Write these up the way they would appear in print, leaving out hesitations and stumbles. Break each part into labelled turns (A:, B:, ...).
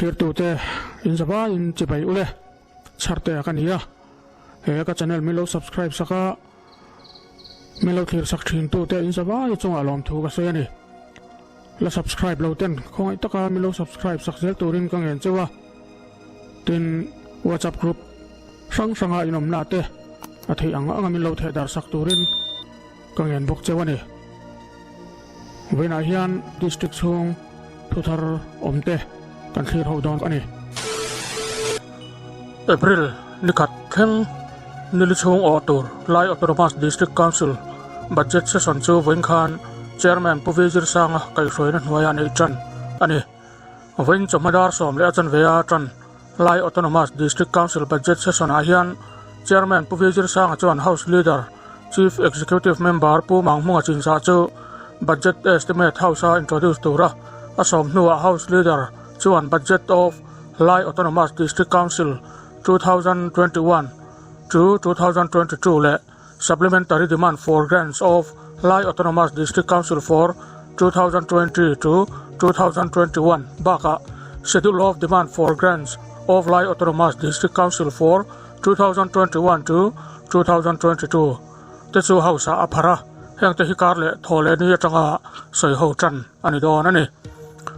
A: Thlirtute in zavaiin chibai ule chharte ka ni a, he ka channel min lo subscribe sak a, min lo thlir sak thin tute in zavai chungah lawmthu ka sawi a ni. La subscribe lo ten khawngaih taka min lo subscribe sak zel turin ka ngen cheu a, tin WhatsApp group hrang hranga in awmna te a theih ang anga min lo theh dar sak turin ka ngen bawk cheu a ni. Vawiinah hian district chhung thu thar awm te kan thlir ho dawn a ni. April nikhat thleng nili chhung awh tur Lai Autonomous District Council Budget Session chu vawiin khan Chairman Pu Vijir Sanga kaihhruaina hnuaiah neih tan a ni. Vawiin chawhma dar 10 a chanve a tan Lai Autonomous District Council Budget Session-ah hian Chairman Pu Vijir Sanga chuan House Leader, Chief Executive Member Pu Manghmunga Chinzah chu Budget Estimate House-a introduce tura a sawm hnuah House Leader chuan Budget of Lai Autonomous District Council 2021 to 2022 leh Supplementary Demand for Grants of Lai Autonomous District Council for 2020 to 2021 bakah Schedule of Demand for Grants of Lai Autonomous District Council for 2021 to 2022 te chu House ah a pharh a, heng te hi kar leh thaw leh ni atanga sawi ho tan a ni dawn a ni.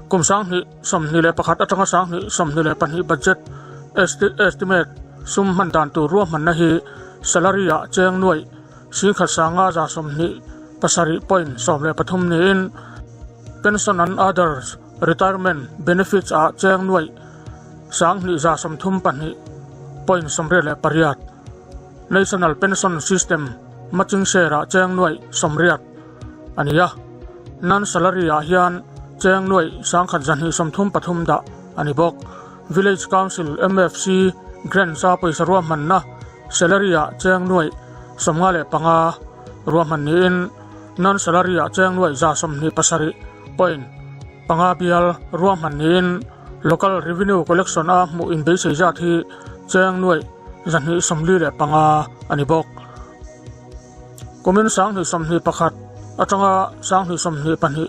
A: Kum 2021 atanga 2022 budget estimate sum hman dan tur ruahmanna hi salary ah cheng nuaih 1527.13 niin pension and others retirement benefits ah cheng nuaih 2132.88, National Pension System matching share ah cheng nuaih 80 a ni a. Non-salary ah hian cheng nuaih 1233 dah a ni bawk. Village Council, MFC, Grants a pawisa ruahmanna salary ah cheng nuaih 55 ruahman niin non-salary ah cheng nuaih 127.5 bial ruahman niin Local Revenue Collection a hmuh inbeisei zat hi cheng nuaih 245 a ni bawk. Kumin 2021 atanga 2022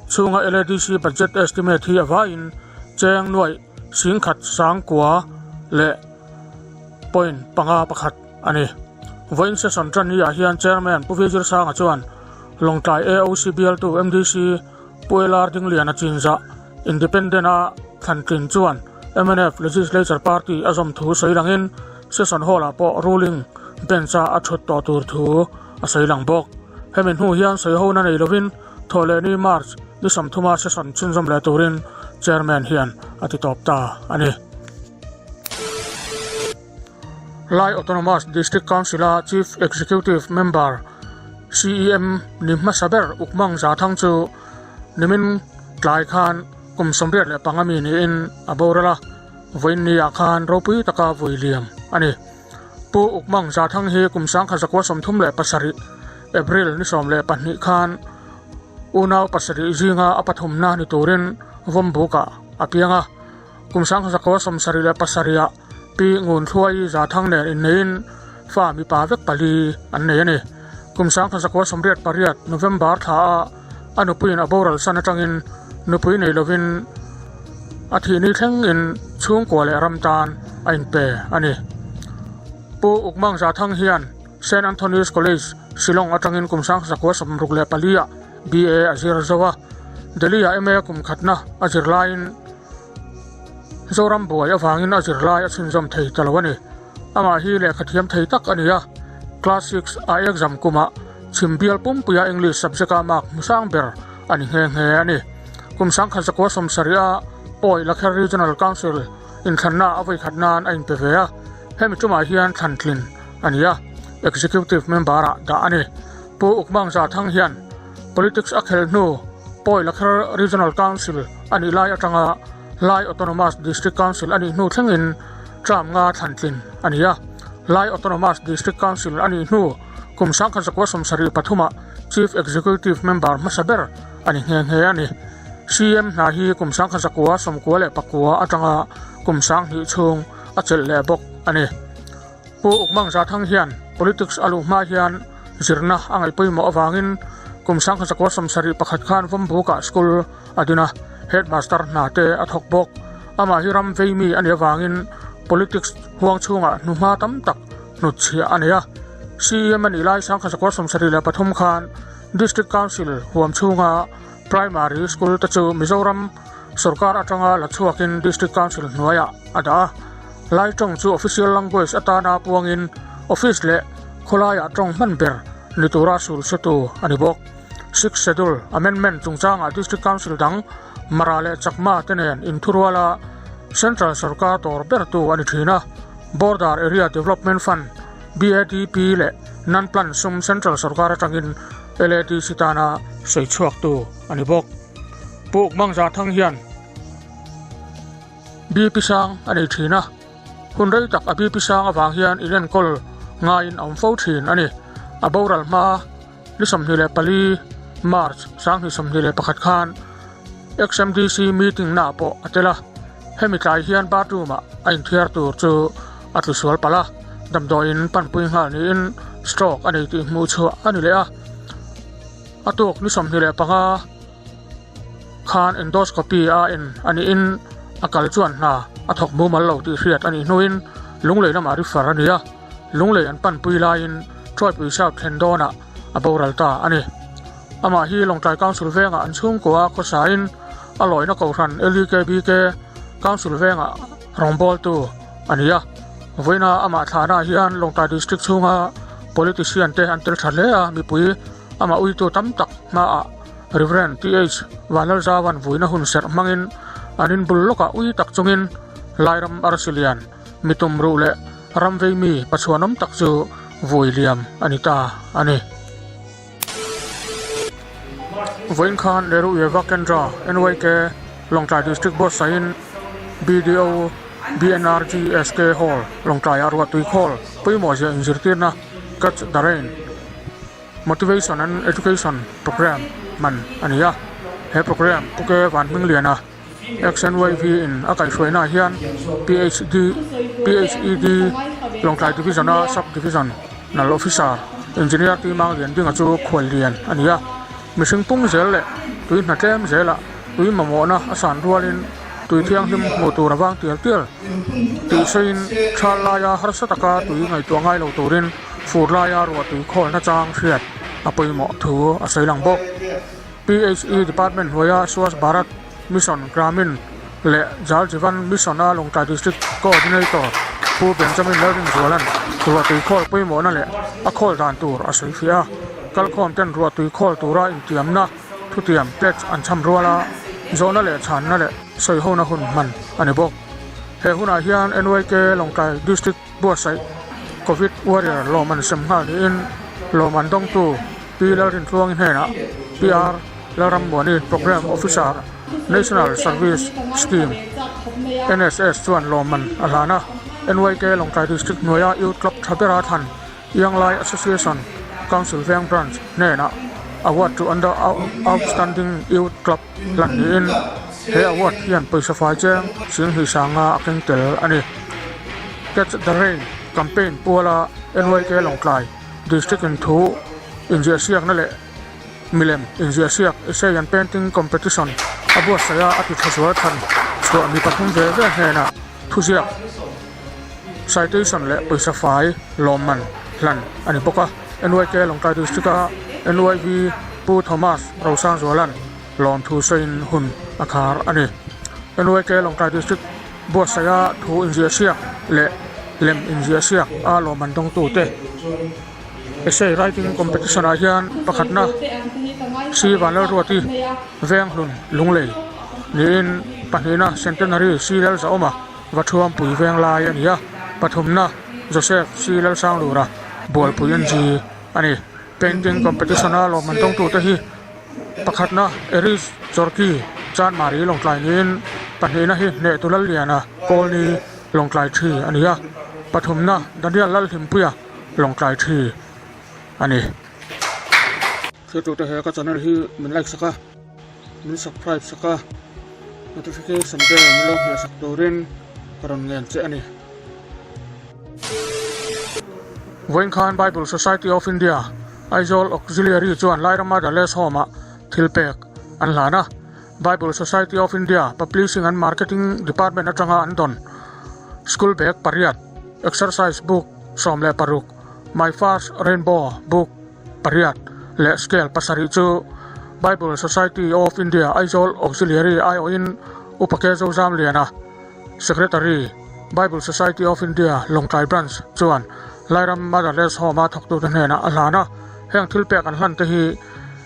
A: chhunga LADC budget estimate hi a vaiin cheng nuaih 10,009 leh .51 a ni. Vawiin session tan ni ah hian Chairman Pu Vijir Sanga chuan Lawngtlai AOC bialtu MDC Pu LR Dingliana chinzah Independent a thlantlin chuan mnf Legislature Party a zawm thu sawi langin Session Hall ah pawh ruling bench a a thut tawh tur thu a sawi lang bawk. Hemi hnu hian sawi hona nei lovin Thawhlehni March ni 30 a session chhunzawm leh turin Chairman hian a ti tawp ta a ni. Lai Autonomous District Council-a Chief Executive Member, CEM, ni hmasa ber Ukmang Zathang chu nimin tlai khan kum 85 mi niin a boral a, vawiin niah khan ropui taka vui liam a ni. Pu Ukmang Zathang hi kum 1937 April ni 12 khan unau pasarih zinga a pathumna ni turin Vawmbukah a piang a. Kum 1977 ah Pi Ngunthluai Zathang nen inneiin fa mipa vek pali an nei a ni. Kum 1988 November thla ah a nupuiin a boral san atangin nupui nei lovin a thihni thlengin chhungkua leh ram tan a inpe a ni. Pu Ukmang Zathang hian Saint Anthony's College, Shillong atangin kum 1964 ah BA a zir zo a, Delhi ah MA kum khatna a zir laiin Zoram buai avangin a zirlai a chhunzawm thei ta lo a ni. Amah hi lehkha thiam thei tak a ni a, Class 6 a exam kumah chhim bial pumpuia English subject a mark hmu sang ber a ni nghe nghe a ni. Kum 1970 a Pawi Lakher Regional Council inthlanna a vawikhat nan a inpe ve a, hemi tumah hian thlan tlin a ni a, Executive Member ah dah a ni. Pu Ukmang Zathang hian Politics a khelh hnu Pawi Lakher Regional Council a nih lai atanga Lai Autonomous District Council a nih hnu thlengin term nga thlan tlin a ni a. Lai Autonomous District Council a nih hnu kum 1973 ah Chief Executive Member hmasa ber a ni nghe nghe a ni. CM hna hi kum 1999 atanga kum 2000 chhung a chelh leh bawk a ni. Pu Ukmang Zathang hian politics a luh hma hian zirna a ngaih pawimawh avangin kum 1971 khan Vawmbukah school a din a, headmaster hna te a thawk bawk. Amah hi ram vei mi a nih avangin politics huang chhungah hnuhma tam tak hnutchhiah a nei a. CEM a nih lai 1973 khan District Council huam chhunga Primary School te chu Mizoram sorkar atanga la chhuakin District Council hnuaiah a dah a. Lai tawng chu official language atana puangin office leh khawlaiah tawng hman ber ni tura sul hretu a ni bawk. Sixth Schedule Amendment chungchangah District Council dang Mara leh Chakma te nen inthuruala Central sorkar dawr bertu a ni thin a. Border Area Development Fund, BADP, leh Non-Plan sum Central sorkar atangin LADC tana sawi chhuaktu a ni bawk. Pu Ukmangza Thang hian BP sang a nei thin a, hun rei tak a BP sang avang hian inenkawl ngaiin a awm fo thin a ni. A boral hma ni 24 March 2021 khan XMDC meeting naah pawh a tel a, hemi tlai hian bathroom ah a inthiar tur chu a tlu sual palh a, damdawiin panpui nghal niin stroke a nei tih hmuh chhuah a ni leh a. A tuk ni 25 khan endoscopy a en a niin a kal chuan hna a thawk mumal lo tih hriat a nih hnuin Lunglei lamah refer a ni a, Lunglei an panpui laiin Troipui South thlen dawnah a boral ta a ni. Amah hi Lawngtlai Council vengah an chhungkua khawsain a lawina kohhran LEKBK Council vengah rawngbawltu a ni a. Vawiina amah thlahnaah hian Lawngtlai District chhunga politician te an tel tha hle a, mipui amah uitu tam tak hmaah Rev. TH Vanlalzavan vuina hun serh hmangin an inbul lawkah ui tak chungin Lairam Arsilian mi tumruh leh ram veimi pachhuanawm tak chu vui liam a ni ta a ni. Vawiin khan Nehru Yuva Kendra, NYK, Lawngtlai District buatsahin BDO BNRGSK Hall, Lawngtlaiah ruahtui khawl pawimawh ziah inzirtirna Catch the Rain Motivation and Education Programme hman a ni a. He programme Pu K Vanhmingliana, XNYV in a kaihhruainaah hian PHD, PHED, Lawngtlai Division-a Sub Division nal Officer, Engineer T Manglian Dinga chu khual lian a ni a. Mihring pung zel leh tui hna tlem zelah tui mamawhna a san rualin tui thianghlim hmuh tur a vang tial tial tih sawiin thal laia harsa taka tui ngaihtuah ngai lo turin fur laia ruah tui khawl nachang hriat a pawimawh thu a sawi lang bawk. PHE Department hnuaia Swachh Bharat Mission Gramin leh Jal Jeevan Mission-a Lawngtlai District Coordinator Pu Benjamin Lalrinzuala'n ruahtui khawl pawimawhna leh a khawl dan tur a sawi fiah a. Kalkhawm ten ruahtui khawl tura intiamna thutiam, pledge, an chham rual a, zawhna leh chhanna leh sawihona hun hman a ni bawk. He hunah hian NYK Lawngtlai District buatsaih Covid Warrior lawm an sem nghal niin lawm an dawngtu Pi Lalrintluangi hnenah PR Lalrammuani Programme Officer, National Service Scheme, NSS, chuan lawmman a hlan a. NYK Lawngtlai District hnuaia Youth Club tha bera thlan Ianglai Association Council Veng Branch hnenah Award to Under Outstanding Youth Club hlan niin he award hian pawisa fai cheng Singhnih Sanga a keng tel a ni. Catch the Rain campaign puala NYK Lawngtlai District in thu inziahsiakna leh milem inziahsiak essay and painting competition a buatsaih a, a ti tha zual than chhuah mi pathum ve ve hnenah thuziak citation leh pawisa fai lawmman hlan a ni bawk a. NYK Lawngtlai District a NYV Pu Thomas Rosangzuala'n lawmthu sawiin hun a khar a ni. NYK Lawngtlai District buatsaih a thu inziahsiak leh lem inziahsiak a lawmman dawngtute essay writing competition ah hian pakhatna C Vanlalruati Venghlun Lunglei niin pahnihna Centenary C Lalzahawma Vathuampui Venglai a ni a, pathumna Joseph C Lalsanglura Bualpui NG a ni. Painting competition a lawmman dawngtute hi pakhatna Eris Chorki Chanmari Lawngtlai niin pahnihna hi Hnehtu Lalliana Kawlni Lawngtlai Thi a ni a, pathumna Daniel Lalhlimpuia Lawngtlai Thi a ni. Thiltute he ka channel hi min like sak a, min subscribe sak a, notification bell min lo hmeh sak turin ka rawn ngen che a ni. Vawiin khan Bible Society of India, Aizawl Auxiliary chuan Lairama Dales Home-ah thil pek an hlan a. Bible Society of India Publishing and Marketing Department atanga an dawn School Bag pariat, Exercise Book 16, My First Rainbow Book pariat leh Scale pasarih chu Bible Society of India Aizawl Auxiliary aiawhin Upa K. Zozamliana, Secretary, Bible Society of India Lawngtlai Branch chuan Lairam Motherless Home-a thawktute hnenah a hlan a, heng thil pek an hlan te hi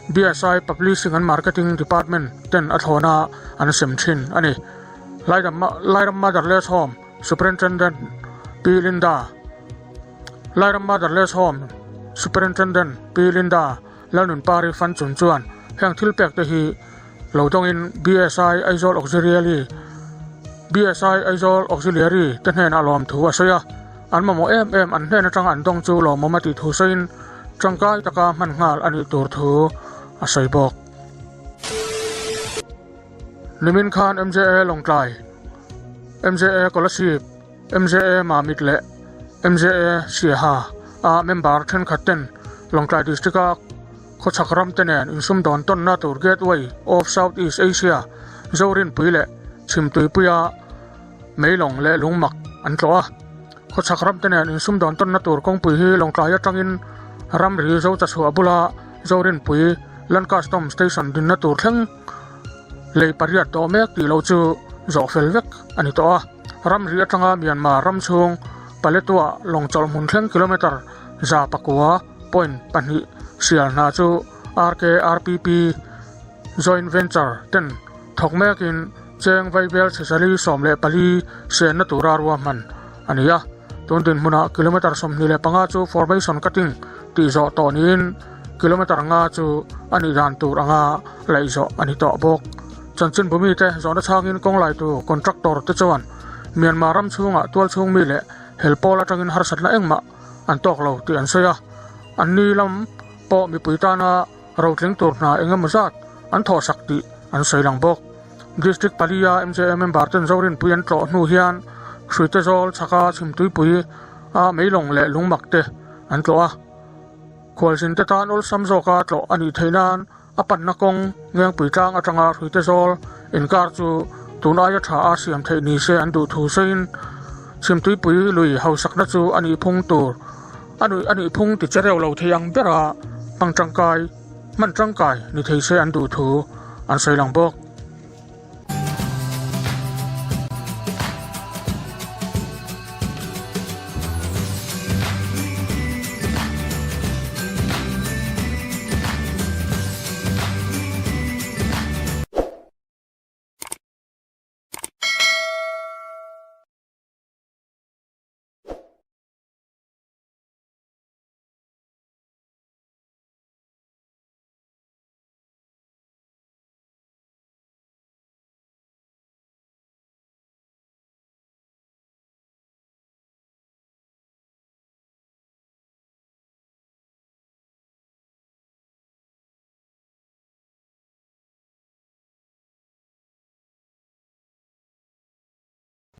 A: BSI Publishing and Marketing Department ten a thlawn a an sem thin a ni. Lairam Motherless Home Superintendent Pi Linda Lairam Motherless Home Superintendent Pi Linda Lalnunpari Fanchun chuan heng thil pek te hi lo dawngin BSI Aizawl Auxiliary BSI Aizawl Auxiliary te hnenah lawmthu a sawi a, an mamawh em em an hnen atanga an dawng chu lawmawm a tih thu sawiin tangkai taka hman nghal a nih tur thu a sawi bawk. Nimin khan MJA Lawngtlai, MJA Kolasib, MJA Mamit leh MJA Siaha a member thenkhat ten Lawngtlai District-a khawchhak ram te nen insumdawn tawnna tur Gateway of South East Asia Zorinpui leh Chhimtuipuia Meilawng leh Lungmak an tlawh a. Khawchhak ram te nen insumdawn tawnna tur kawngpui hi Lawngtlai atangin ramri Zochachhuah bula Zorinpui Land Custom Station dinna tur thleng lei pariat tawh mek tih loh chu zawh fel vek a ni tawh a. Ramri atanga Myanmar ram chhung Paletwa lawng chawlh hmun thleng kilometre 109 point pahnih sial hna chu RKRPP Joint Venture ten thawk mekin cheng vaibel chhisali 14 senna tura ruahman a ni a. Tun dinhmunah kilometre 25 chu formation cutting tih zawh tawh niin kilometre nga chu a nih dan tur anga laih zawh a ni tawh bawk. Chanchinbu mite zawhna chhangin kawng laitu contractor te chuan Myanmar ram chhungah tual chhung mi leh hel pawl atangin harsatna engmah an tawk lo tih an sawi a, anni lam pawh mipui tana rotling tur hna engemaw zat an thawhsak tih an sawi lang bawk. District palia MJA member ten Zorinpui an tlawh hnu hian Hruite Zawl chhaka Chhimtuipui a Meilawng leh Lungmak te an tlawh a. Khualzin te tan awlsam zawka tlawh a nih theih nan a panna kawng Ngengpui tlang atanga Hruite Zawl inkar chu tun aia tha a siam theih ni se an duh thu sawiin Chhimtuipui lui hausakna chu a nih phung tur a nuih a nih phung ti che reuh lo thei ang bera hmang tangkai hman tangkai ni thei se an duh thu an sawi lang bawk.